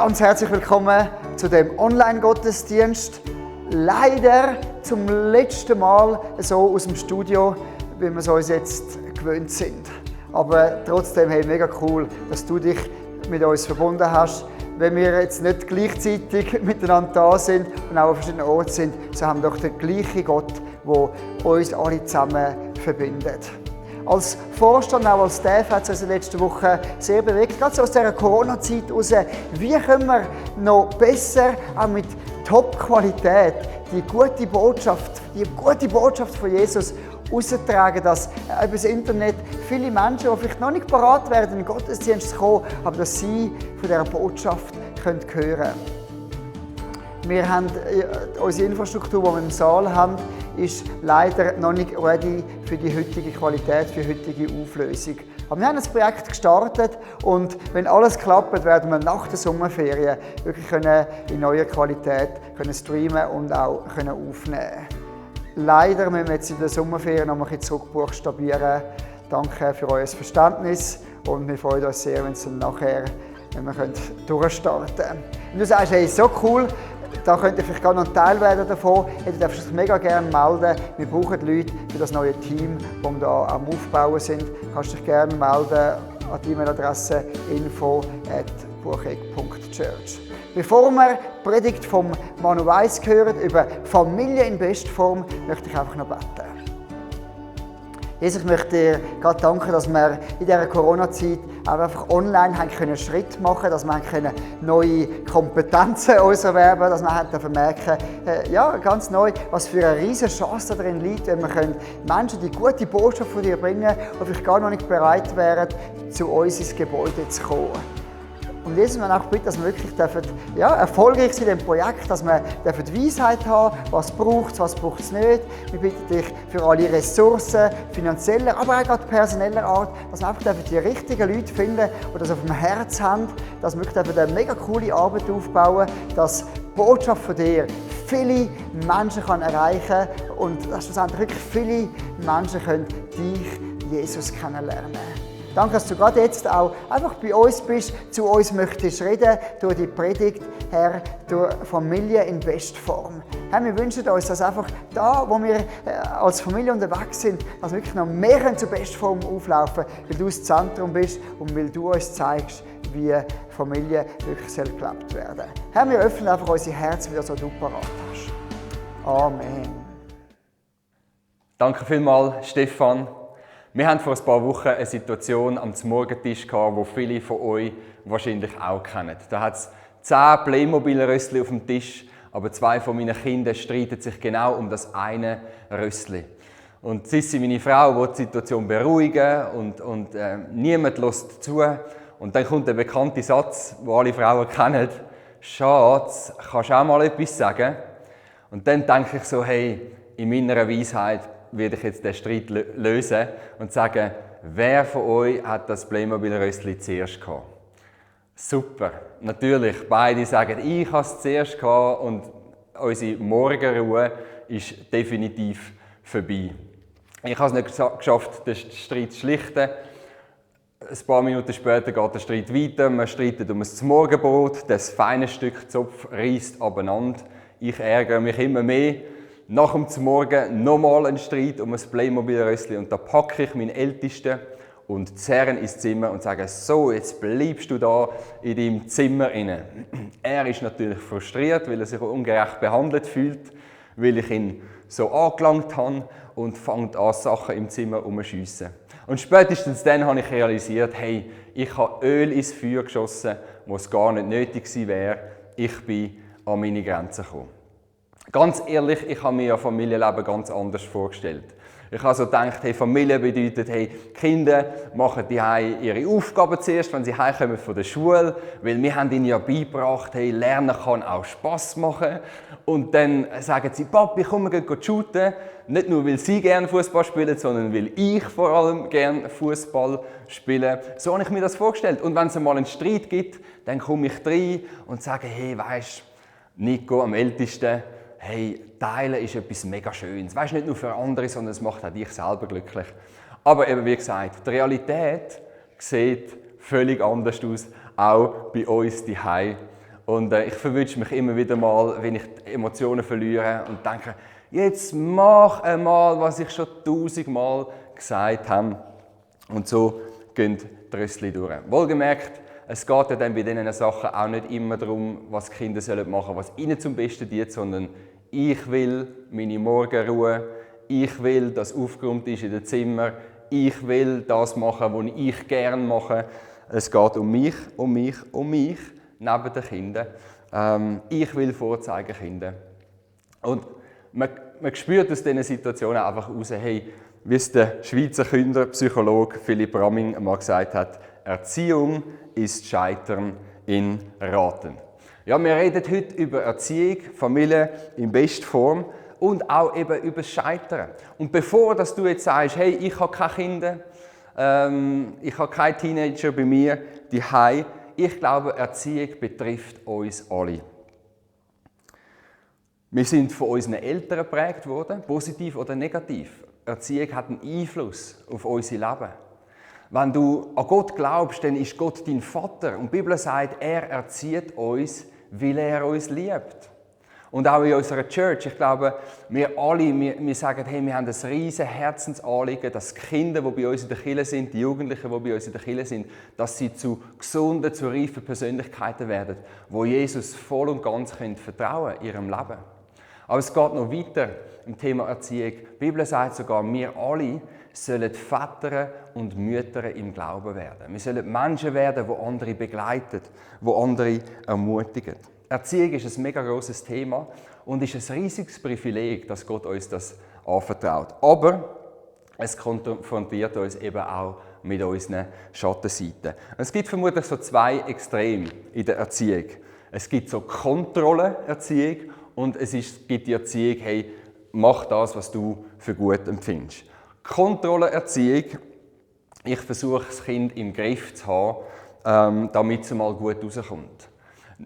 Ganz herzlich willkommen zu dem Online-Gottesdienst. Leider zum letzten Mal so aus dem Studio, wie wir es uns jetzt gewöhnt sind. Aber trotzdem, hey, mega cool, dass du dich mit uns verbunden hast. Wenn wir jetzt nicht gleichzeitig miteinander da sind und auch an verschiedenen Orten sind, so haben wir doch den gleichen Gott, der uns alle zusammen verbindet. Als Vorstand, auch als Staff, hat es uns in der letzten Woche sehr bewegt, gerade so aus dieser Corona-Zeit heraus. Wie können wir noch besser, auch mit Top-Qualität, die gute Botschaft von Jesus austragen, dass über das Internet viele Menschen, die vielleicht noch nicht bereit werden, in den Gottesdienst zu kommen, aber dass sie von dieser Botschaft hören können. Wir haben unsere Infrastruktur, die wir im Saal haben, ist leider noch nicht ready für die heutige Qualität, für die heutige Auflösung. Aber wir haben ein Projekt gestartet und wenn alles klappt, werden wir nach der Sommerferien wirklich in neuer Qualität streamen und auch aufnehmen. Leider müssen wir jetzt in der Sommerferien noch ein bisschen zurückbuchstabieren. Danke für euer Verständnis und wir freuen uns sehr, wenn wir durchstarten können. Und du sagst, hey, so cool, da könnt ihr vielleicht gar noch ein Teil werden davon. Ihr dürft euch mega gerne melden. Wir brauchen Leute für das neue Team, das wir hier am Aufbauen sind. Du kannst dich gerne melden an die E-Mail-Adresse info@bucheck.church. Bevor wir die Predigt von Manu Weiss hören über Familie in Bestform, möchte ich einfach noch beten. Jesus, ich möchte dir gerade danken, dass wir in dieser Corona-Zeit einfach online Schritt machen können, dass wir neue Kompetenzen uns erwerben, dass wir merken, ganz neu, was für eine riesige Chance darin liegt, wenn wir Menschen die gute Botschaft von dir bringen, die vielleicht gar noch nicht bereit wären, zu uns ins Gebäude zu kommen. Und Jesus, wir auch bitten, dass wir wirklich erfolgreich sind in diesem Projekt, dass wir Weisheit haben, was braucht es nicht. Wir bitten dich für alle Ressourcen, finanzieller, aber auch gerade personeller Art, dass wir einfach die richtigen Leute finden, die das auf dem Herz haben, dass wir wirklich eine mega coole Arbeit aufbauen, dass die Botschaft von dir viele Menschen erreichen kann und dass schlussendlich wirklich viele Menschen dich, Jesus, kennenlernen können. Danke, dass du gerade jetzt auch einfach bei uns bist, zu uns möchtest reden, durch die Predigt, Herr, durch Familie in Bestform. Herr, wir wünschen uns, dass einfach da, wo wir als Familie unterwegs sind, dass wir wirklich noch mehr zur Bestform auflaufen, weil du das Zentrum bist und weil du uns zeigst, wie Familie wirklich gelebt werden soll. Herr, wir öffnen einfach unsere Herzen, wie du parat hast. Amen. Danke vielmals, Stefan. Wir hatten vor ein paar Wochen eine Situation am Morgentisch, die viele von euch wahrscheinlich auch kennen. Da hat es 10 Playmobil-Rössli auf dem Tisch, aber 2 von meinen Kindern streiten sich genau um das eine Rössli. Und Sissi, meine Frau, will die Situation beruhigen und niemand hört zu. Und dann kommt der bekannte Satz, den alle Frauen kennen: «Schatz, kannst du auch mal etwas sagen?» Und dann denke ich so, hey, in meiner Weisheit werde ich jetzt den Streit lösen und sagen, wer von euch hat das Playmobil-Rössli zuerst gehabt? Super, natürlich, beide sagen, ich habe es zuerst gehabt und unsere Morgenruhe ist definitiv vorbei. Ich habe es nicht geschafft, den Streit zu schlichten. Ein paar Minuten später geht der Streit weiter, man streitet um das Morgenbrot, das feine Stück Zopf reisst abeinander. Ich ärgere mich immer mehr. Nach dem Morgen nochmal ein Streit um ein Playmobil-Rössli und da packe ich meinen Ältesten und zerre ins Zimmer und sage, so, jetzt bleibst du da in deinem Zimmer inne. Er ist natürlich frustriert, weil er sich ungerecht behandelt fühlt, weil ich ihn so angelangt habe und fängt an, Sachen im Zimmer herumzuschiessen. Und spätestens dann habe ich realisiert, hey, ich habe Öl ins Feuer geschossen, wo es gar nicht nötig gewesen wäre. Ich bin an meine Grenzen gekommen. Ganz ehrlich, ich habe mir ja Familienleben ganz anders vorgestellt. Ich habe so gedacht, hey, Familie bedeutet, hey, die Kinder machen ihre Aufgaben zuerst, wenn sie heimkommen von der Schule, weil wir haben ihnen ja beigebracht, hey, Lernen kann auch Spass machen. Und dann sagen sie, Papi, komm, wir gehen shooten. Nicht nur, weil sie gerne Fußball spielen, sondern weil ich vor allem gerne Fußball spiele. So habe ich mir das vorgestellt. Und wenn es mal einen Streit gibt, dann komme ich rein und sage, hey, weisst, Nico, am Ältesten, hey, teilen ist etwas mega Schönes. Weißt, nicht nur für andere, sondern es macht auch dich selber glücklich. Aber eben wie gesagt, die Realität sieht völlig anders aus, auch bei uns zuhause. Und ich verwünsche mich immer wieder mal, wenn ich die Emotionen verliere und denke, jetzt mach einmal, was ich schon 1000-mal gesagt habe. Und so gehen die Rössli durch. Wohlgemerkt, es geht ja dann bei diesen Sachen auch nicht immer darum, was die Kinder machen sollen, was ihnen zum Besten dient, sondern ich will meine Morgenruhe, ich will, dass aufgeräumt ist in den Zimmern, ich will das machen, was ich gerne mache. Es geht um mich, neben den Kindern. Ich will vorzeigen, Kinder. Und man spürt aus diesen Situationen einfach raus, hey, wie es der Schweizer Kinderpsychologe Philipp Ramming mal gesagt hat, Erziehung ist Scheitern in Raten. Ja, wir reden heute über Erziehung, Familie in bester Form und auch eben über das Scheitern. Und bevor dass du jetzt sagst, hey, ich habe keine Kinder, ich habe keine Teenager bei mir daheim, ich glaube, Erziehung betrifft uns alle. Wir sind von unseren Eltern geprägt worden, positiv oder negativ. Erziehung hat einen Einfluss auf unser Leben. Wenn du an Gott glaubst, dann ist Gott dein Vater. Und die Bibel sagt, er erzieht uns, weil er uns liebt. Und auch in unserer Church, ich glaube, wir alle, wir sagen, hey, wir haben ein riesen Herzensanliegen, dass die Kinder, die bei uns in der Kirche sind, die Jugendlichen, die bei uns in der Kirche sind, dass sie zu gesunden, zu reifen Persönlichkeiten werden, wo Jesus voll und ganz vertrauen können in ihrem Leben. Aber es geht noch weiter im Thema Erziehung. Die Bibel sagt sogar, wir alle sollen Väter und Mütter im Glauben werden. Wir sollen Menschen werden, die andere begleiten, die andere ermutigen. Erziehung ist ein mega grosses Thema und ist ein riesiges Privileg, dass Gott uns das anvertraut. Aber es konfrontiert uns eben auch mit unseren Schattenseiten. Es gibt vermutlich so zwei Extreme in der Erziehung. Es gibt so Kontrollenerziehung und gibt die Erziehung, hey, mach das, was du für gut empfindest. Kontrollenerziehung, ich versuche das Kind im Griff zu haben, damit es mal gut rauskommt.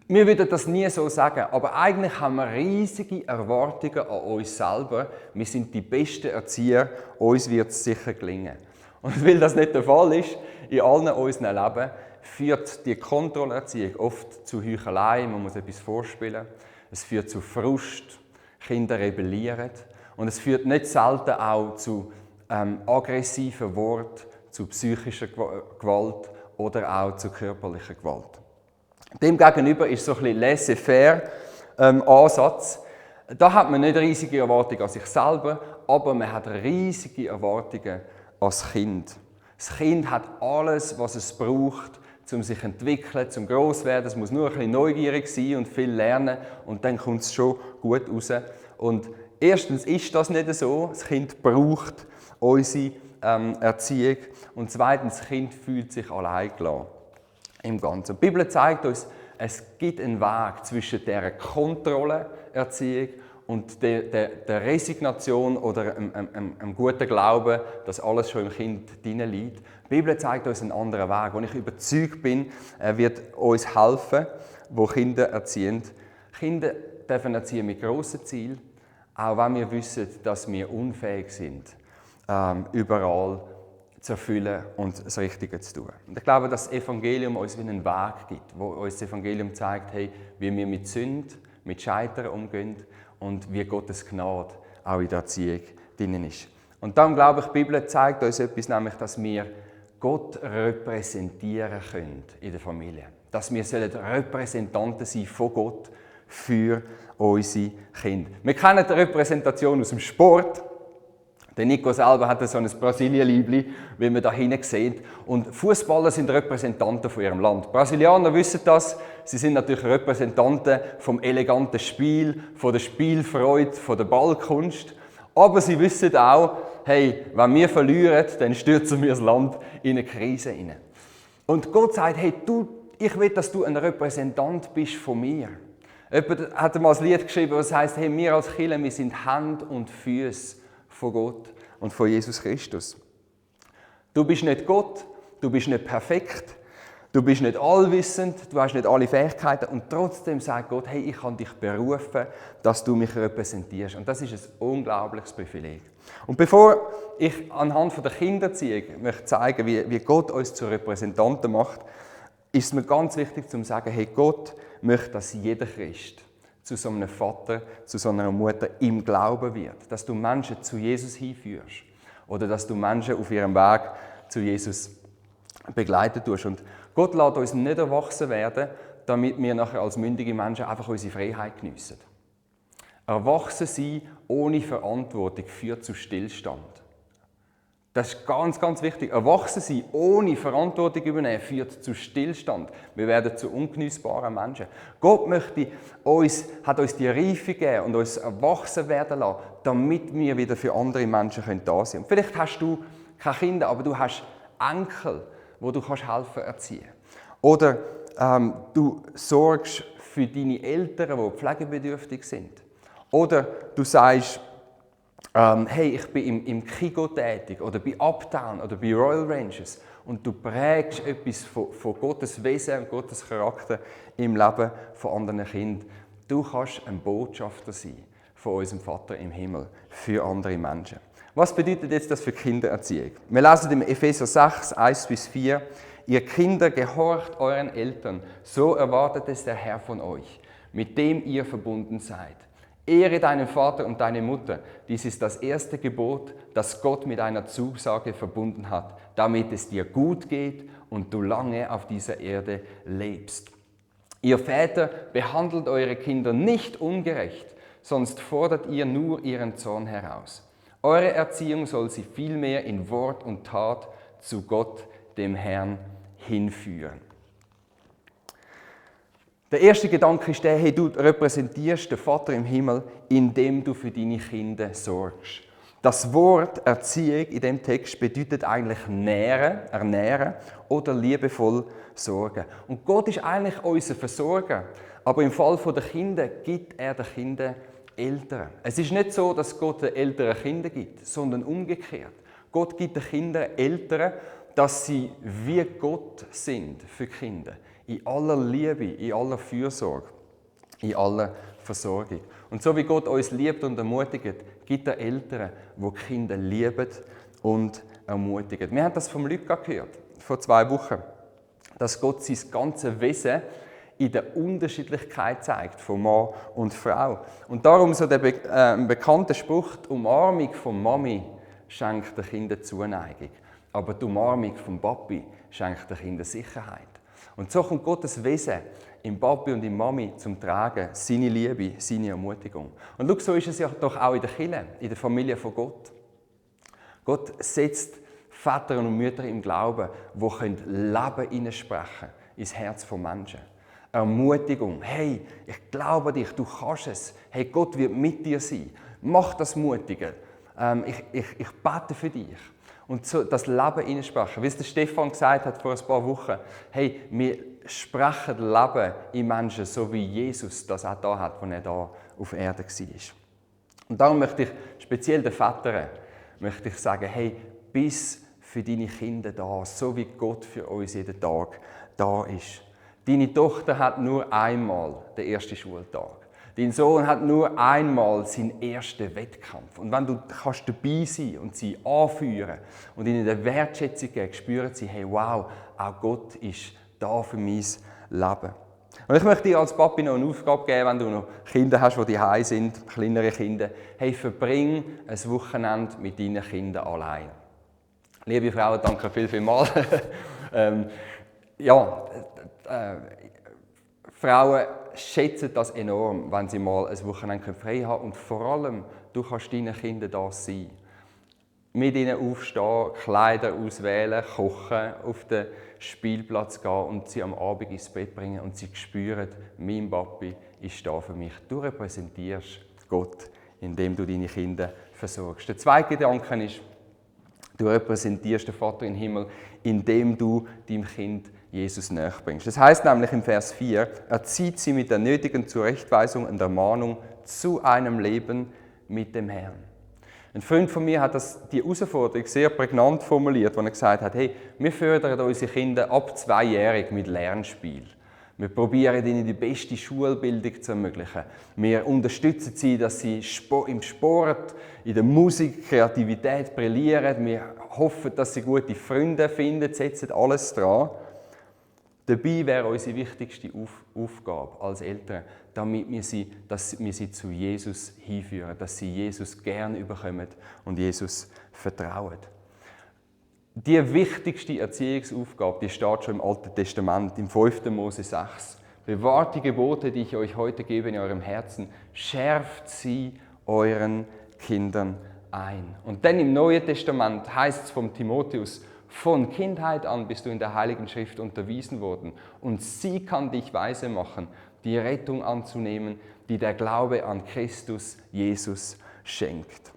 Wir würden das nie so sagen, aber eigentlich haben wir riesige Erwartungen an uns selber. Wir sind die besten Erzieher, uns wird es sicher gelingen. Und weil das nicht der Fall ist, in allen unseren Leben, führt die Kontrollerziehung oft zu Heuchelei, man muss etwas vorspielen. Es führt zu Frust, Kinder rebellieren und es führt nicht selten auch zu aggressiven Worten, zu psychischer Gewalt oder auch zu körperlicher Gewalt. Demgegenüber ist so ein bisschen laissez-faire Ansatz. Da hat man nicht riesige Erwartungen an sich selber, aber man hat riesige Erwartungen an das Kind. Das Kind hat alles, was es braucht, um sich zu entwickeln, zum gross werden. Es muss nur ein bisschen neugierig sein und viel lernen und dann kommt es schon gut raus. Und erstens ist das nicht so. Das Kind braucht unsere Erziehung und zweitens, das Kind fühlt sich allein gelassen im Ganzen. Die Bibel zeigt uns, es gibt einen Weg zwischen dieser Kontrollenerziehung und der Resignation oder einem guten Glauben, dass alles schon im Kind drin liegt. Die Bibel zeigt uns einen anderen Weg, wo ich überzeugt bin, er wird uns helfen, wo Kinder erziehen. Kinder dürfen erziehen mit grossen Zielen, auch wenn wir wissen, dass wir unfähig sind, überall zu erfüllen und das Richtige zu tun. Und ich glaube, dass das Evangelium uns einen Weg gibt, wo uns das Evangelium zeigt, hey, wie wir mit Sünde, mit Scheitern umgehen und wie Gottes Gnade auch in der Erziehung drin ist. Und dann glaube ich, die Bibel zeigt uns etwas, nämlich, dass wir Gott repräsentieren können in der Familie. Dass wir Repräsentanten sein von Gott für unsere Kinder. Wir kennen die Repräsentation aus dem Sport. Der Nico selber hat so ein Brasilien-Liebli, wie man da hinten sieht. Und Fußballer sind Repräsentanten von ihrem Land. Brasilianer wissen das. Sie sind natürlich Repräsentanten vom eleganten Spiel, von der Spielfreude, von der Ballkunst. Aber sie wissen auch, hey, wenn wir verlieren, dann stürzen wir das Land in eine Krise hinein. Und Gott sagt, hey, ich will, dass du ein Repräsentant bist von mir. Jemand hat mal ein Lied geschrieben, das heisst, hey, wir als Kirche, wir sind Hand und Füße von Gott und von Jesus Christus. Du bist nicht Gott, du bist nicht perfekt, du bist nicht allwissend, du hast nicht alle Fähigkeiten und trotzdem sagt Gott, hey, ich kann dich berufen, dass du mich repräsentierst. Und das ist ein unglaubliches Privileg. Und bevor ich anhand der Kindererziehung möchte zeigen, wie Gott uns zu Repräsentanten macht, ist es mir ganz wichtig zu sagen, hey, Gott möchte, dass jeder Christ zu so einem Vater, zu so einer Mutter im Glauben wird. Dass du Menschen zu Jesus hinführst. Oder dass du Menschen auf ihrem Weg zu Jesus begleiten tust. Und Gott lässt uns nicht erwachsen werden, damit wir nachher als mündige Menschen einfach unsere Freiheit geniessen. Erwachsen sein ohne Verantwortung führt zu Stillstand. Das ist ganz, ganz wichtig. Erwachsen sein ohne Verantwortung übernehmen führt zu Stillstand. Wir werden zu ungenießbaren Menschen. Gott hat uns die Reife gegeben und uns erwachsen werden lassen, damit wir wieder für andere Menschen da sein können. Und vielleicht hast du keine Kinder, aber du hast Enkel, wo du helfen erziehen. Oder du sorgst für deine Eltern, die pflegebedürftig sind. Oder du sagst, hey, ich bin im Kigo tätig oder bei Uptown oder bei Royal Rangers und du prägst etwas von Gottes Wesen und Gottes Charakter im Leben von anderen Kindern. Du kannst ein Botschafter sein von unserem Vater im Himmel für andere Menschen. Was bedeutet jetzt das für Kindererziehung? Wir lesen im Epheser 6, 1-4, ihr Kinder, gehorcht euren Eltern, so erwartet es der Herr von euch, mit dem ihr verbunden seid. Ehre deinen Vater und deine Mutter. Dies ist das erste Gebot, das Gott mit einer Zusage verbunden hat, damit es dir gut geht und du lange auf dieser Erde lebst. Ihr Väter, behandelt eure Kinder nicht ungerecht, sonst fordert ihr nur ihren Zorn heraus. Eure Erziehung soll sie vielmehr in Wort und Tat zu Gott, dem Herrn, hinführen. Der erste Gedanke ist der, hey, du repräsentierst den Vater im Himmel, indem du für deine Kinder sorgst. Das Wort Erziehung in dem Text bedeutet eigentlich ernähren oder liebevoll sorgen. Und Gott ist eigentlich unser Versorger, aber im Fall der Kinder gibt er den Kindern Eltern. Es ist nicht so, dass Gott den Eltern Kinder gibt, sondern umgekehrt. Gott gibt den Kindern Eltern, dass sie wie Gott sind für die Kinder. In aller Liebe, in aller Fürsorge, in aller Versorgung. Und so wie Gott uns liebt und ermutigt, gibt er Eltern, die Kinder lieben und ermutigen. Wir haben das vom Luca gehört, vor 2 Wochen, dass Gott sein ganzes Wesen in der Unterschiedlichkeit zeigt von Mann und Frau. Und darum so der bekannte Spruch, die Umarmung von Mami schenkt den Kindern Zuneigung, aber die Umarmung von Papi schenkt den Kindern Sicherheit. Und so kommt Gottes Wesen im Papi und in Mami zum Tragen, seine Liebe, seine Ermutigung. Und schau, so ist es ja doch auch in der Kirche, in der Familie von Gott. Gott setzt Väter und Mütter im Glauben, die Leben hineinsprechen ins Herz von Menschen. Ermutigung, hey, ich glaube dich, du kannst es. Hey, Gott wird mit dir sein. Mach das Mutige. Ich bete für dich. Und so das Leben hineinsprechen. Wie es der Stefan gesagt hat vor ein paar Wochen, hey, wir sprechen Leben in Menschen, so wie Jesus das auch da hat, als er da auf Erde war. Und darum möchte ich speziell den Vätern sagen, hey, bist für deine Kinder da, so wie Gott für uns jeden Tag da ist. Deine Tochter hat nur einmal den ersten Schultag. Dein Sohn hat nur einmal seinen ersten Wettkampf. Und wenn du kannst dabei sein und sie anführen und ihnen eine Wertschätzung geben, spüren sie, hey, wow, auch Gott ist da für mein Leben. Und ich möchte dir als Papi noch eine Aufgabe geben, wenn du noch Kinder hast, die daheim sind, kleinere Kinder. Hey, verbring ein Wochenende mit deinen Kindern allein. Liebe Frauen, danke vielmals. Frauen schätzen das enorm, wenn sie mal ein Wochenende frei haben können. Und vor allem, du kannst deinen Kindern da sein. Mit ihnen aufstehen, Kleider auswählen, kochen, auf den Spielplatz gehen und sie am Abend ins Bett bringen und sie spüren, mein Papi ist da für mich. Du repräsentierst Gott, indem du deine Kinder versorgst. Der zweite Gedanke ist, du repräsentierst den Vater im Himmel, indem du deinem Kind Jesus nachbringst. Das heißt nämlich im Vers 4, erzieht sie mit der nötigen Zurechtweisung und Ermahnung zu einem Leben mit dem Herrn. Ein Freund von mir hat die Herausforderung sehr prägnant formuliert, als er gesagt hat, hey, wir fördern unsere Kinder ab 2-jährig mit Lernspiel. Wir probieren ihnen die beste Schulbildung zu ermöglichen. Wir unterstützen sie, dass sie im Sport, in der Musik, Kreativität brillieren. Wir hoffen, dass sie gute Freunde finden, setzen alles dran. Dabei wäre unsere wichtigste Aufgabe als Eltern, dass wir sie zu Jesus hinführen, dass sie Jesus gern überkommen und Jesus vertrauen. Die wichtigste Erziehungsaufgabe, die steht schon im Alten Testament, im 5. Mose 6. Bewahrt die Gebote, die ich euch heute gebe in eurem Herzen, schärft sie euren Kindern ein. Und dann im Neuen Testament heißt es vom Timotheus, von Kindheit an bist du in der Heiligen Schrift unterwiesen worden und sie kann dich weise machen, die Rettung anzunehmen, die der Glaube an Christus Jesus schenkt.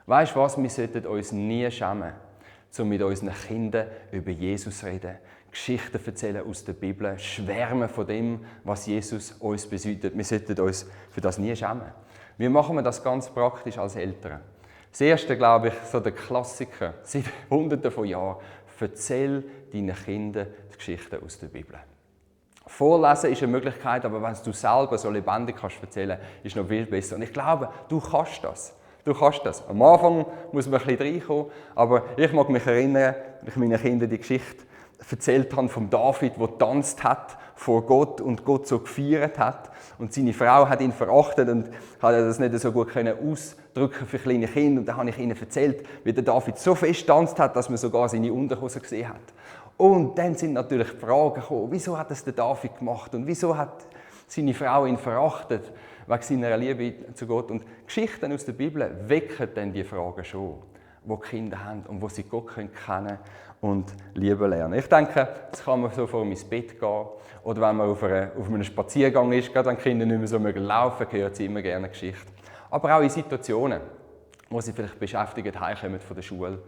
Weißt du was, wir sollten uns nie schämen, um mit unseren Kindern über Jesus zu reden, Geschichten erzählen aus der Bibel, schwärmen von dem, was Jesus uns bedeutet. Wir sollten uns für das nie schämen. Wie machen wir das ganz praktisch als Eltern? Das erste, glaube ich, so der Klassiker, seit Hunderten von Jahren, erzähl deinen Kindern die Geschichten aus der Bibel. Vorlesen ist eine Möglichkeit, aber wenn du selber so lebendig kannst erzählen, ist noch viel besser. Und ich glaube, du kannst das. Du kannst das. Am Anfang muss man ein bisschen reinkommen, aber ich mag mich erinnern, wenn ich meinen Kindern die Geschichte erzählt habe von David, der getanzt hat vor Gott und Gott so gefeiert hat. Und seine Frau hat ihn verachtet und hat das nicht so gut ausdrücken für kleine Kinder. Und dann habe ich ihnen erzählt, wie der David so fest getanzt hat, dass man sogar seine Unterhose gesehen hat. Und dann sind natürlich die Fragen gekommen, wieso hat das der David gemacht und wieso hat seine Frau ihn verachtet wegen seiner Liebe zu Gott. Und Geschichten aus der Bibel wecken dann die Fragen schon, die Kinder haben und wo sie Gott kennen und lieben lernen. Ich denke, das kann man so vor ins Bett gehen oder wenn man auf einem Spaziergang ist, gerade wenn die Kinder nicht mehr so laufen mögen, hören sie immer gerne Geschichte. Aber auch in Situationen, wo sie vielleicht beschäftigt heimkommen von der Schule,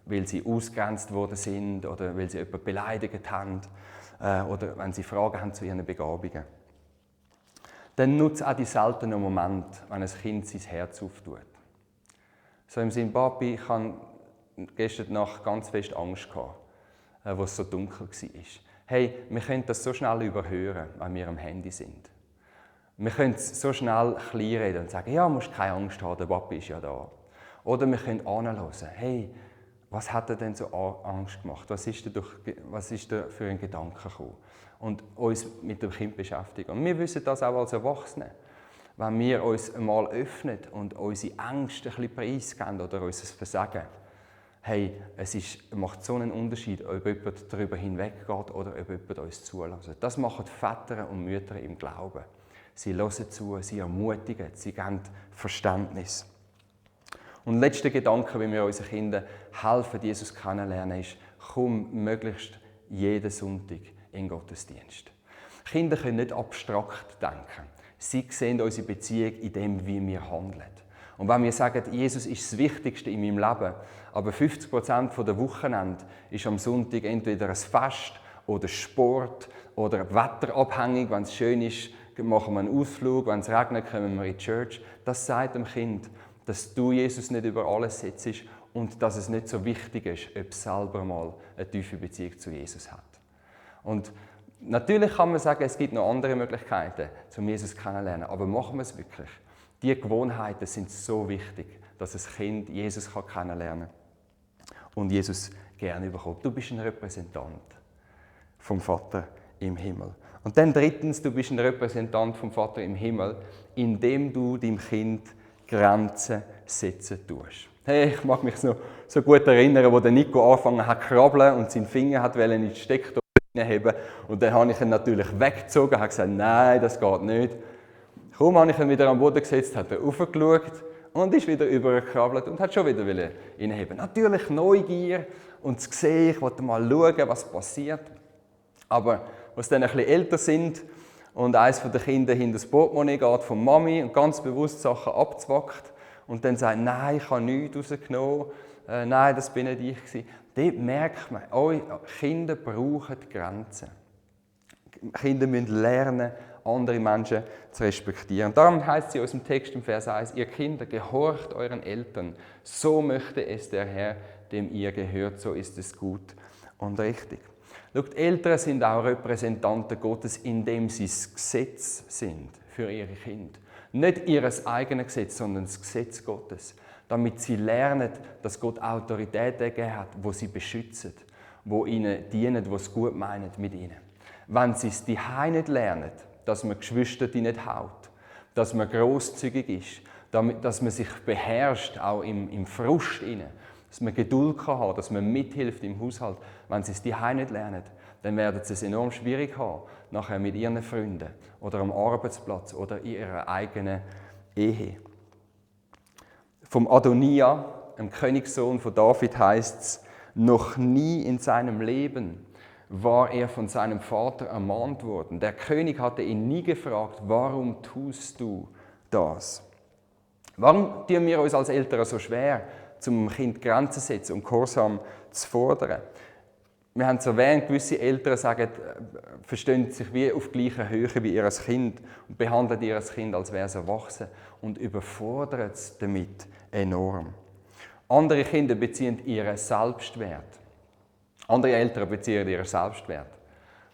weil sie ausgegrenzt worden sind oder weil sie jemanden beleidigt haben oder wenn sie Fragen haben zu ihren Begabungen. Dann nutzt auch die seltenen Momente, wenn ein Kind sein Herz auftut. So im Sinn, Papi, ich hatte gestern Nacht ganz fest Angst, wo es so dunkel war. Hey, wir können das so schnell überhören, wenn wir am Handy sind. Wir können so schnell kleinreden und sagen, ja, du musst keine Angst haben, der Papi ist ja da. Oder wir können anhören, hey, was hat er denn so Angst gemacht? Was ist da für ein Gedanke gekommen? Und uns mit dem Kind beschäftigen. Und wir wissen das auch als Erwachsene. Wenn wir uns einmal öffnen und unsere Ängste ein bisschen preisgeben oder unser Versagen, hey, macht so einen Unterschied, ob jemand darüber hinweggeht oder ob jemand uns zulässt. Das machen Väter und Mütter im Glauben. Sie hören zu, sie ermutigen, sie geben Verständnis. Und der letzte Gedanke, wie wir unseren Kindern helfen, Jesus kennenlernen, ist, komm möglichst jeden Sonntag in den Gottesdienst. Kinder können nicht abstrakt denken. Sie sehen unsere Beziehung in dem, wie wir handeln. Und wenn wir sagen, Jesus ist das Wichtigste in meinem Leben, aber 50% der Wochenende ist am Sonntag entweder ein Fest oder Sport oder wetterabhängig. Wenn es schön ist, machen wir einen Ausflug. Wenn es regnet, kommen wir in die Church. Das sagt dem Kind, dass du Jesus nicht über alles setzt und dass es nicht so wichtig ist, ob es selber mal eine tiefe Beziehung zu Jesus hat. Und natürlich kann man sagen, es gibt noch andere Möglichkeiten, um Jesus kennenzulernen, aber machen wir es wirklich. Die Gewohnheiten sind so wichtig, dass das Kind Jesus kennenlernen kann und Jesus gerne bekommt. Du bist ein Repräsentant vom Vater im Himmel. Und dann drittens, du bist ein Repräsentant vom Vater im Himmel, indem du deinem Kind Grenzen setzen tust. Hey, ich mag mich noch so gut erinnern, wo der Nico angefangen hat zu krabbeln und seinen Finger in die Steckdose hineinheben. Und dann habe ich ihn natürlich weggezogen und gesagt, nein, das geht nicht. Kaum habe ich ihn wieder am Boden gesetzt, hat er raufgeschaut und ist wieder übergekrabbelt und hat schon wieder hineinheben. Natürlich Neugier und zu sehen, ich wollte mal schauen, was passiert. Aber als sie dann ein bisschen älter sind und eines der Kinder hinter das Portemonnaie geht von Mami und ganz bewusst Sachen abzwackt und dann sagt, nein, ich habe nichts rausgenommen, nein, das bin nicht ich gewesen. Dort merkt man, eure Kinder brauchen Grenzen. Kinder müssen lernen, andere Menschen zu respektieren. Darum heißt es in unserem Text im Vers 1, ihr Kinder, gehorcht euren Eltern, so möchte es der Herr, dem ihr gehört, so ist es gut und richtig. Schaut, Eltern sind auch Repräsentanten Gottes, indem sie das Gesetz sind für ihre Kinder. Nicht ihr eigenes Gesetz, sondern das Gesetz Gottes. Damit sie lernen, dass Gott Autorität gegeben hat, die sie beschützen die ihnen dienen, die es gut meinen mit ihnen. Wenn sie es daheim nicht lernen, dass man Geschwister nicht haut, dass man grosszügig ist, dass man sich beherrscht, auch im Frust inne, dass man Geduld kann haben, dass man mithilft im Haushalt. Wenn sie es daheim nicht lernen, dann werden sie es enorm schwierig haben, nachher mit ihren Freunden oder am Arbeitsplatz oder in ihrer eigenen Ehe. Vom Adonia, dem Königssohn von David, heißt es: Noch nie in seinem Leben war er von seinem Vater ermahnt worden. Der König hatte ihn nie gefragt: Warum tust du das? Warum tun wir uns als Eltern so schwer, zum Kind Grenzen zu setzen und Gehorsam zu fordern? Wir haben es erwähnt, gewisse Eltern verstehen sich wie auf gleicher Höhe wie ihr Kind und behandeln ihr Kind, als wäre es erwachsen und überfordern es damit enorm. Andere Kinder beziehen ihren Selbstwert. Andere Eltern beziehen ihren Selbstwert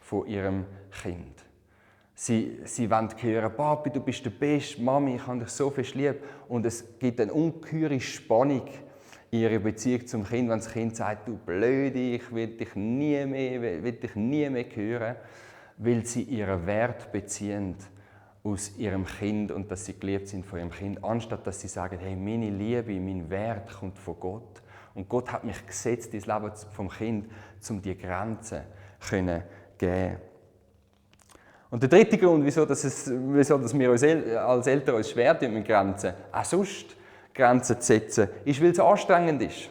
von ihrem Kind. Sie wollen hören: Papi, du bist der Beste, Mami, ich habe dich so viel lieb. Und es gibt eine ungeheure Spannung in ihrer Beziehung zum Kind, wenn das Kind sagt: Du Blöde, ich will dich nie mehr hören, weil sie ihren Wert beziehen aus ihrem Kind und dass sie geliebt sind von ihrem Kind, anstatt dass sie sagen: Hey, meine Liebe, mein Wert kommt von Gott. Und Gott hat mich gesetzt ins Leben vom Kind, um diese Grenzen zu geben. Und der dritte Grund, wieso wir uns als Eltern uns schwer tun mit Grenzen, auch sonst Grenzen zu setzen, ist, weil es anstrengend ist.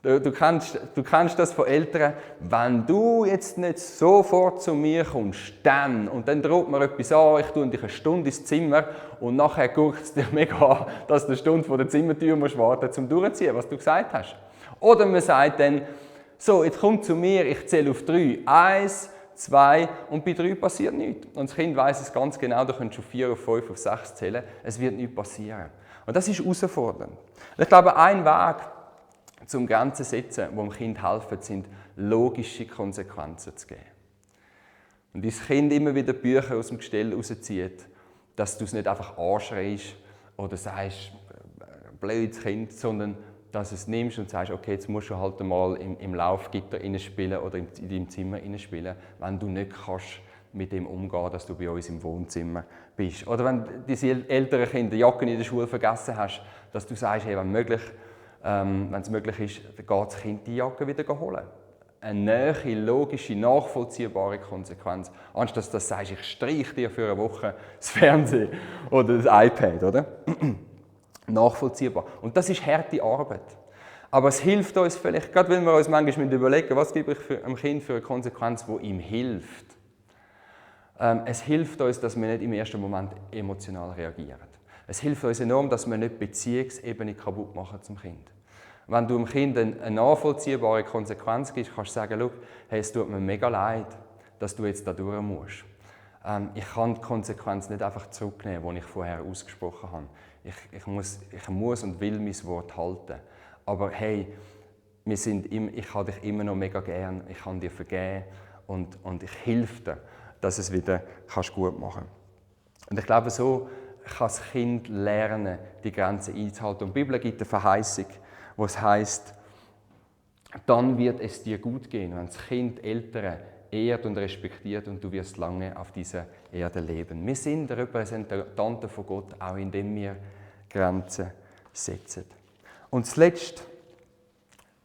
Du kennst das von Eltern: Wenn du jetzt nicht sofort zu mir kommst, dann droht mir etwas an, ich tue dich eine Stunde ins Zimmer und nachher guckt es dir mega an, dass du eine Stunde vor der Zimmertür musst warten, um durchzuziehen, was du gesagt hast. Oder man sagt dann: So, jetzt komm zu mir, ich zähle auf 3. 1, 2 und bei 3 passiert nichts. Und das Kind weiss es ganz genau, du kannst auf 4, auf 5, auf 6 zählen, es wird nichts passieren. Und das ist herausfordernd. Und ich glaube, ein Weg zum Grenzen setzen, wo dem Kind helfen, sind logische Konsequenzen zu geben. Und dein Kind immer wieder Bücher aus dem Gestell rauszieht, dass du es nicht einfach anschreist oder sagst: blödes Kind, sondern dass du es nimmst und sagst: Okay, jetzt musst du halt mal im Laufgitter spielen oder in deinem Zimmer spielen, wenn du nicht kannst mit dem umgehen, dass du bei uns im Wohnzimmer bist. Oder wenn deine älteren Kinder die Jacke in der Schule vergessen hast, dass du sagst: Hey, wenn es möglich ist, dann geht das Kind die Jacke wieder holen. Eine nahe, logische, nachvollziehbare Konsequenz. Anstatt dass du sagst: Ich streiche dir für eine Woche das Fernsehen oder das iPad, oder? Nachvollziehbar. Und das ist harte Arbeit. Aber es hilft uns vielleicht, gerade wenn wir uns manchmal überlegen, was gebe ich einem Kind für eine Konsequenz, die ihm hilft. Es hilft uns, dass wir nicht im ersten Moment emotional reagieren. Es hilft uns enorm, dass wir nicht die Beziehungsebene kaputt machen zum Kind. Wenn du dem Kind eine nachvollziehbare Konsequenz gibst, kannst du sagen: Schau, hey, es tut mir mega leid, dass du jetzt da durch musst. Ich kann die Konsequenz nicht einfach zurücknehmen, die ich vorher ausgesprochen habe. Ich muss und will mein Wort halten. Aber hey, ich habe dich immer noch mega gern, ich kann dir vergeben und ich helfe dir, dass es wieder gut machen kannst. Und ich glaube, so kann das Kind lernen, die Grenzen einzuhalten. Und die Bibel gibt eine Verheißung, wo es heisst: Dann wird es dir gut gehen, wenn das Kind Eltern ehrt und respektiert und du wirst lange auf dieser Erde leben. Wir sind Repräsentanten von Gott, auch indem wir Grenzen setzen. Und zuletzt,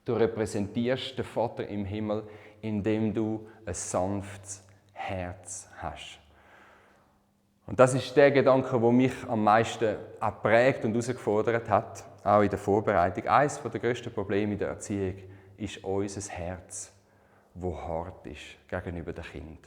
du repräsentierst den Vater im Himmel, indem du ein sanftes Herz hast. Und das ist der Gedanke, der mich am meisten auch geprägt und herausgefordert hat, auch in der Vorbereitung. Eines der grössten Probleme in der Erziehung ist unser Herz, das hart ist gegenüber dem Kind.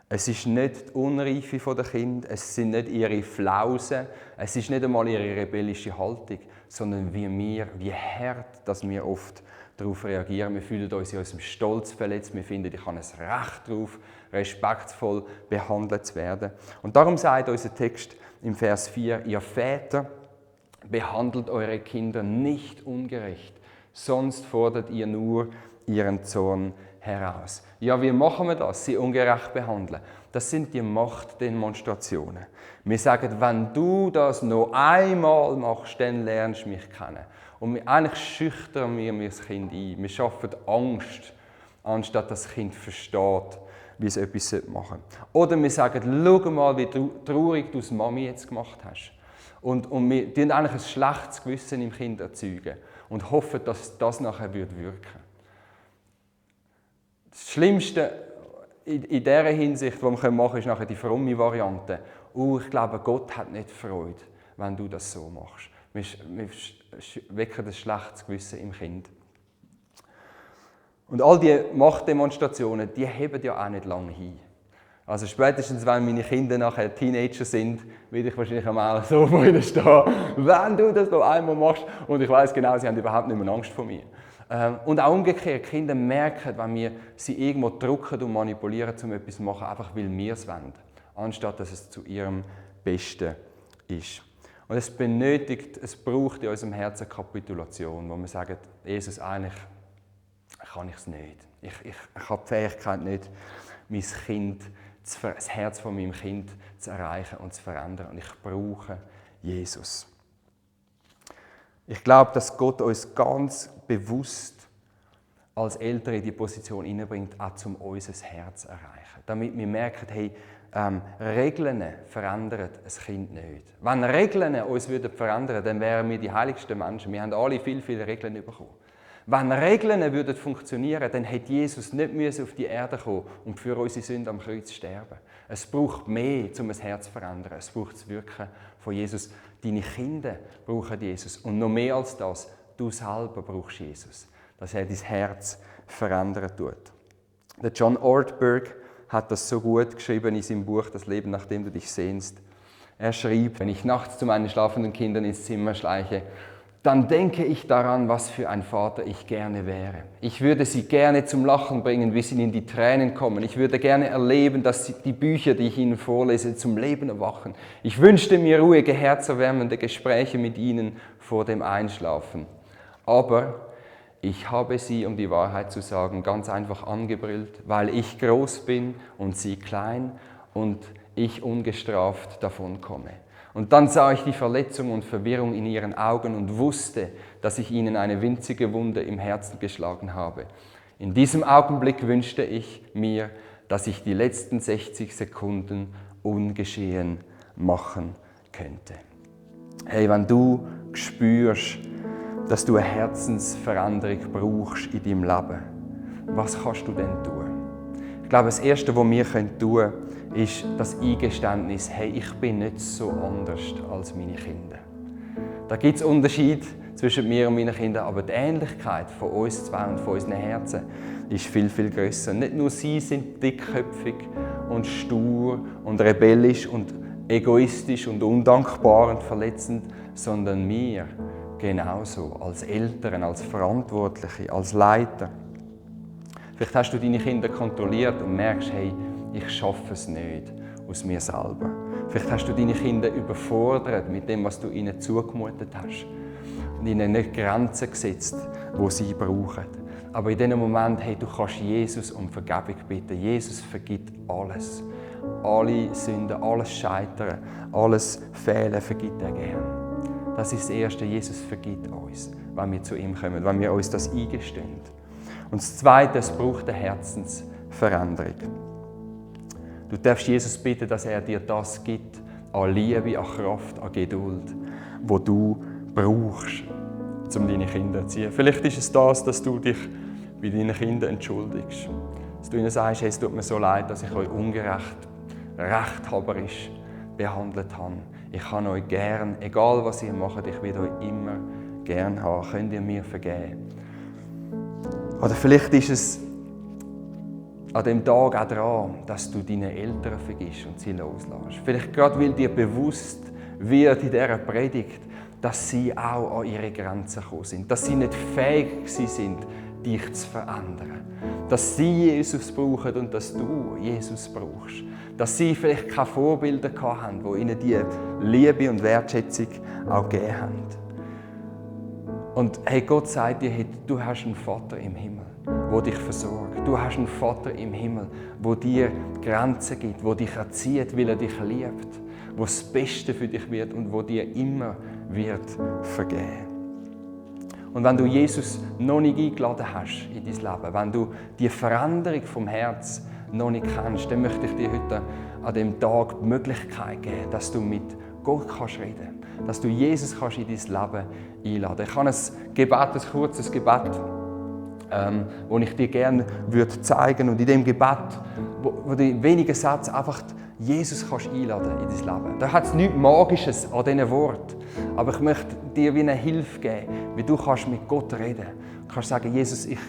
Es ist nicht die Unreife der Kinder, es sind nicht ihre Flausen, es ist nicht einmal ihre rebellische Haltung, sondern wie hart, dass wir oft darauf reagieren. Wir fühlen uns in unserem Stolz verletzt, wir finden, ich habe ein Recht darauf, respektvoll behandelt zu werden. Und darum sagt unser Text im Vers 4, ihr Väter, behandelt eure Kinder nicht ungerecht, sonst fordert ihr nur ihren Zorn heraus. Ja, wie machen wir das? Sie ungerecht behandeln. Das sind die Machtdemonstrationen. Wir sagen, wenn du das noch einmal machst, dann lernst du mich kennen. Und eigentlich schüchtern wir das Kind ein. Wir schaffen Angst anstatt dass das Kind versteht, wie es etwas machen sollte. Oder wir sagen, schau mal, wie traurig du es Mami jetzt gemacht hast. Und wir erzeugen eigentlich ein schlechtes Gewissen im Kind erzeugen und hoffen, dass das nachher wirken würde. Das Schlimmste in dieser Hinsicht, was wir machen können, ist nachher die fromme Variante. Ich glaube, Gott hat nicht Freude, wenn du das so machst. Wir wecken ein schlechtes Gewissen im Kind. Und all diese Machtdemonstrationen, die heben ja auch nicht lange hin. Also spätestens, wenn meine Kinder nachher Teenager sind, werde ich wahrscheinlich einmal so vor ihnen stehen, wenn du das noch einmal machst. Und ich weiß genau, sie haben überhaupt nicht mehr Angst vor mir. Und auch umgekehrt, Kinder merken, wenn wir sie irgendwo drücken und manipulieren, um etwas zu machen, einfach weil wir es wollen, anstatt dass es zu ihrem Besten ist. Und es braucht in unserem Herzen Kapitulation, wo wir sagen, Jesus, eigentlich kann ich es nicht. Ich habe die Fähigkeit nicht, das Herz von meinem Kind zu erreichen und zu verändern. Und ich brauche Jesus. Ich glaube, dass Gott uns ganz bewusst als Eltern in die Position hineinbringt, auch um unser Herz zu erreichen. Damit wir merken, hey, Regeln verändern ein Kind nicht. Wenn Regeln uns verändern würden, dann wären wir die heiligsten Menschen. Wir haben alle viele Regeln bekommen. Wenn Regeln funktionieren würden, dann hätte Jesus nicht auf die Erde kommen und für unsere Sünden am Kreuz sterben. Es braucht mehr, um ein Herz zu verändern. Es braucht das Wirken von Jesus. Deine Kinder brauchen Jesus. Und noch mehr als das, du selber brauchst Jesus, dass er dein Herz verändern tut. Der John Ortberg hat das so gut geschrieben in seinem Buch «Das Leben, nach dem du dich sehnst». Er schrieb, wenn ich nachts zu meinen schlafenden Kindern ins Zimmer schleiche, dann denke ich daran, was für ein Vater ich gerne wäre. Ich würde sie gerne zum Lachen bringen, bis ihnen die Tränen kommen. Ich würde gerne erleben, dass die Bücher, die ich ihnen vorlese, zum Leben erwachen. Ich wünschte mir ruhige, herzerwärmende Gespräche mit ihnen vor dem Einschlafen. Aber ich habe sie, um die Wahrheit zu sagen, ganz einfach angebrüllt, weil ich groß bin und sie klein und ich ungestraft davonkomme. Und dann sah ich die Verletzung und Verwirrung in ihren Augen und wusste, dass ich ihnen eine winzige Wunde im Herzen geschlagen habe. In diesem Augenblick wünschte ich mir, dass ich die letzten 60 Sekunden ungeschehen machen könnte. Hey, wenn du spürst, dass du eine Herzensveränderung brauchst in deinem Leben, was kannst du denn tun? Ich glaube, das Erste, was wir tun können, ist das Eingeständnis, hey, ich bin nicht so anders als meine Kinder. Da gibt es Unterschiede zwischen mir und meinen Kindern, aber die Ähnlichkeit von uns zwei und von unseren Herzen ist viel grösser. Nicht nur sie sind dickköpfig und stur und rebellisch und egoistisch und undankbar und verletzend, sondern wir genauso, als Eltern, als Verantwortliche, als Leiter. Vielleicht hast du deine Kinder kontrolliert und merkst, hey, ich schaffe es nicht aus mir selber. Vielleicht hast du deine Kinder überfordert mit dem, was du ihnen zugemutet hast und ihnen nicht Grenzen gesetzt, die sie brauchen. Aber in diesem Moment, hey, du kannst Jesus um Vergebung bitten. Jesus vergibt alles. Alle Sünden, alles Scheitern, alles Fehlen vergibt er gern. Das ist das Erste, Jesus vergibt uns, wenn wir zu ihm kommen, wenn wir uns das eingestehen. Und das Zweite, es braucht eine Herzensveränderung. Du darfst Jesus bitten, dass er dir das gibt, an Liebe, an Kraft, an Geduld, wo du brauchst, um deine Kinder zu ziehen. Vielleicht ist es das, dass du dich bei deinen Kindern entschuldigst. Dass du ihnen sagst, hey, es tut mir so leid, dass ich euch ungerecht, rechthaberisch behandelt habe. Ich habe euch gern, egal was ihr macht, ich werde euch immer gern haben. Könnt ihr mir vergeben? Oder vielleicht ist es an dem Tag auch daran, dass du deine Eltern vergisst und sie loslässt. Vielleicht gerade, weil dir bewusst wird in dieser Predigt, dass sie auch an ihre Grenzen gekommen sind. Dass sie nicht fähig sind, dich zu verändern. Dass sie Jesus brauchen und dass du Jesus brauchst. Dass sie vielleicht keine Vorbilder hatten, die ihnen diese Liebe und Wertschätzung auch gegeben haben. Und hey, Gott sagt dir, hey, du hast einen Vater im Himmel, der dich versorgt. Du hast einen Vater im Himmel, der dir Grenzen gibt, der dich erzieht, weil er dich liebt, der das Beste für dich wird und der dir immer wird vergeben. Und wenn du Jesus noch nicht eingeladen hast in dein Leben, wenn du die Veränderung vom Herz noch nicht kennst, dann möchte ich dir heute an diesem Tag die Möglichkeit geben, dass du mit Gott kannst reden, dass du Jesus kannst in dein Leben einladen. Ich habe ein Gebet, ein kurzes Gebet, das ich dir gerne zeigen würde. Und in diesem Gebet, wo du in wenigen Sätzen einfach Jesus kannst einladen in dein Leben. Da hat es nichts Magisches an diesen Worten. Aber ich möchte dir wie eine Hilfe geben, wie du kannst mit Gott reden kannst. Du kannst sagen, Jesus, ich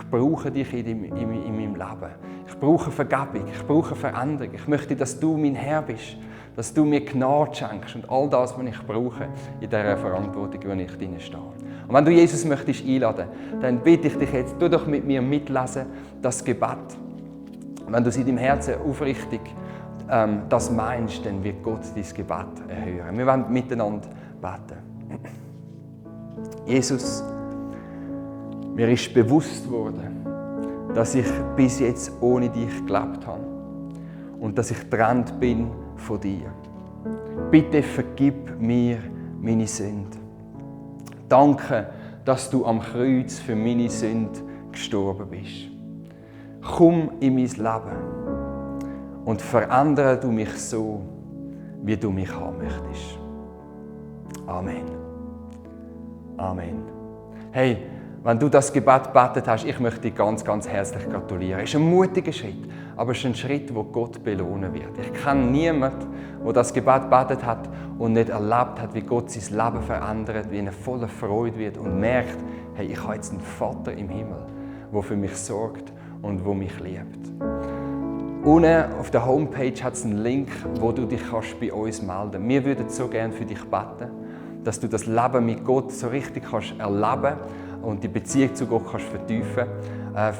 brauche dich in meinem Leben. Ich brauche Vergebung, ich brauche Veränderung. Ich möchte, dass du mein Herr bist, dass du mir Gnade schenkst und all das, was ich brauche in dieser Verantwortung, in der ich drin stehe. Und wenn du Jesus möchtest einladen, dann bitte ich dich jetzt, tu doch mit mir mitlesen, das Gebet. Und wenn du es in deinem Herzen aufrichtig das meinst, dann wird Gott dein Gebet erhören. Wir wollen miteinander beten. Jesus, mir ist bewusst worden, dass ich bis jetzt ohne dich gelebt habe und dass ich getrennt bin von dir. Bitte vergib mir meine Sünde. Danke, dass du am Kreuz für meine Sünde gestorben bist. Komm in mein Leben und verändere du mich so, wie du mich haben möchtest. Amen. Amen. Hey, wenn du das Gebet gebetet hast, ich möchte dich ganz, ganz herzlich gratulieren. Es ist ein mutiger Schritt, aber es ist ein Schritt, wo Gott belohnen wird. Ich kenne niemanden, der das Gebet gebetet hat und nicht erlebt hat, wie Gott sein Leben verändert, wie er voller Freude wird und merkt, hey, ich habe jetzt einen Vater im Himmel, der für mich sorgt und der mich liebt. Unten auf der Homepage hat es einen Link, wo du dich bei uns melden kannst. Wir würden so gerne für dich beten, dass du das Leben mit Gott so richtig kannst erleben und die Beziehung zu Gott kannst vertiefen.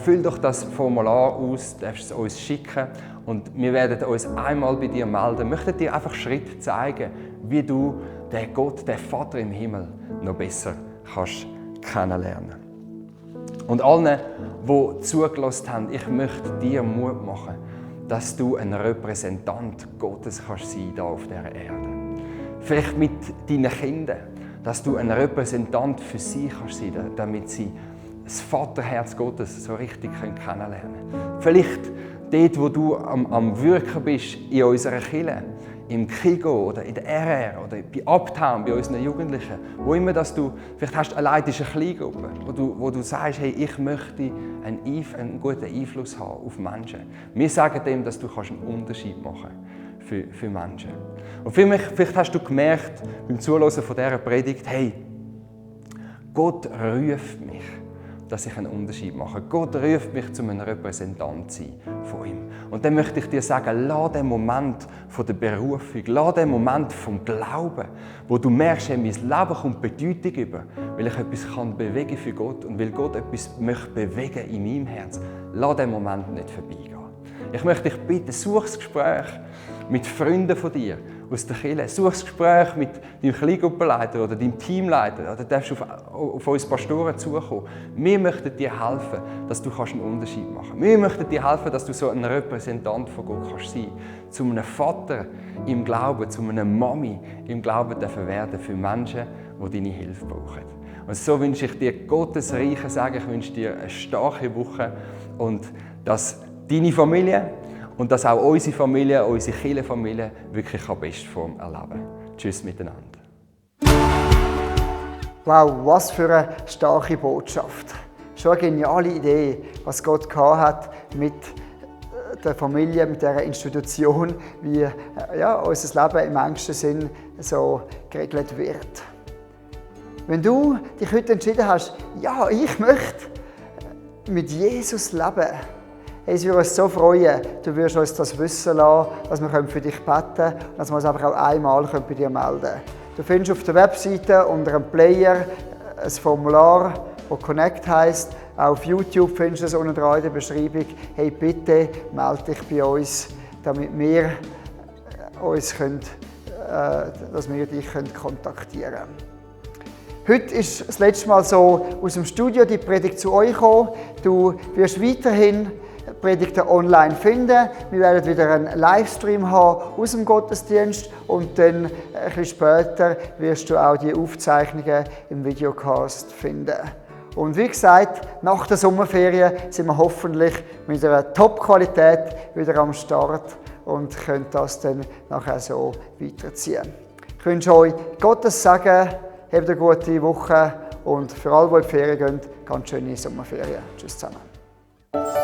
Füll doch das Formular aus, darfst es uns schicken und wir werden uns einmal bei dir melden. Wir möchten dir einfach Schritte zeigen, wie du den Gott, den Vater im Himmel, noch besser kannst kennenlernen. Und allen, die zugelassen haben, ich möchte dir Mut machen, dass du ein Repräsentant Gottes kannst sein hier auf dieser Erde. Vielleicht mit deinen Kindern, dass du ein Repräsentant für sie kannst sein, damit sie das Vaterherz Gottes so richtig kennenlernen können. Vielleicht dort, wo du am Wirken bist in unserer Kirche, im Kigo oder in der RR oder bei Uptown, bei unseren Jugendlichen, wo immer dass du, vielleicht hast du eine leitische Kleingruppe, wo du sagst, hey, ich möchte einen guten Einfluss haben auf Menschen. Wir sagen dem, dass du einen Unterschied machen kannst für Menschen. Und vielleicht hast du gemerkt, beim Zuhören von dieser Predigt, hey, Gott ruft mich, dass ich einen Unterschied mache. Gott ruft mich, um ein Repräsentant zu sein von ihm. Und dann möchte ich dir sagen, lass den Moment von der Berufung, lass den Moment vom Glauben, wo du merkst, hey, mein Leben kommt Bedeutung über, weil ich etwas bewegen kann für Gott und weil Gott etwas möchte bewegen in meinem Herz. Lass den Moment nicht vorbeigehen. Ich möchte dich bitten, such das Gespräch mit Freunden von dir aus der Kirche. Such das Gespräch mit deinem Kleingruppenleiter oder deinem Teamleiter. Oder darfst auf uns Pastoren zukommen. Wir möchten dir helfen, dass du einen Unterschied machen kannst. Wir möchten dir helfen, dass du so ein Repräsentant von Gott kannst sein. Zu einem Vater im Glauben, zu einer Mami im Glauben werden für Menschen, die deine Hilfe brauchen. Und so wünsche ich dir Gottes reichen Segen. Ich wünsche dir eine starke Woche und dass deine Familie und dass auch unsere Familie, unsere Kirchenfamilie wirklich an Bestform erleben. Tschüss miteinander. Wow, was für eine starke Botschaft. Schon eine geniale Idee, was Gott gehabt hat mit der Familie, mit dieser Institution, wie unser Leben im engsten Sinn so geregelt wird. Wenn du dich heute entschieden hast, ja, ich möchte mit Jesus leben, es würde uns so freuen, du würdest uns das wissen lassen, dass wir für dich beten können und dass wir uns einfach auch einmal bei dir melden können. Du findest auf der Webseite unter einem Player ein Formular, das Connect heisst. Auch auf YouTube findest du es unten dran in der Beschreibung. Hey, bitte melde dich bei uns, damit wir dich kontaktieren können. Heute ist das letzte Mal so aus dem Studio die Predigt zu euch gekommen. Du wirst weiterhin Predigten online finden. Wir werden wieder einen Livestream haben aus dem Gottesdienst und dann ein bisschen später wirst du auch die Aufzeichnungen im Videocast finden. Und wie gesagt, nach der Sommerferien sind wir hoffentlich mit einer Top-Qualität wieder am Start und können das dann nachher so weiterziehen. Ich wünsche euch Gottes Segen, habt eine gute Woche und für alle, die in die Ferien gehen, ganz schöne Sommerferien. Tschüss zusammen.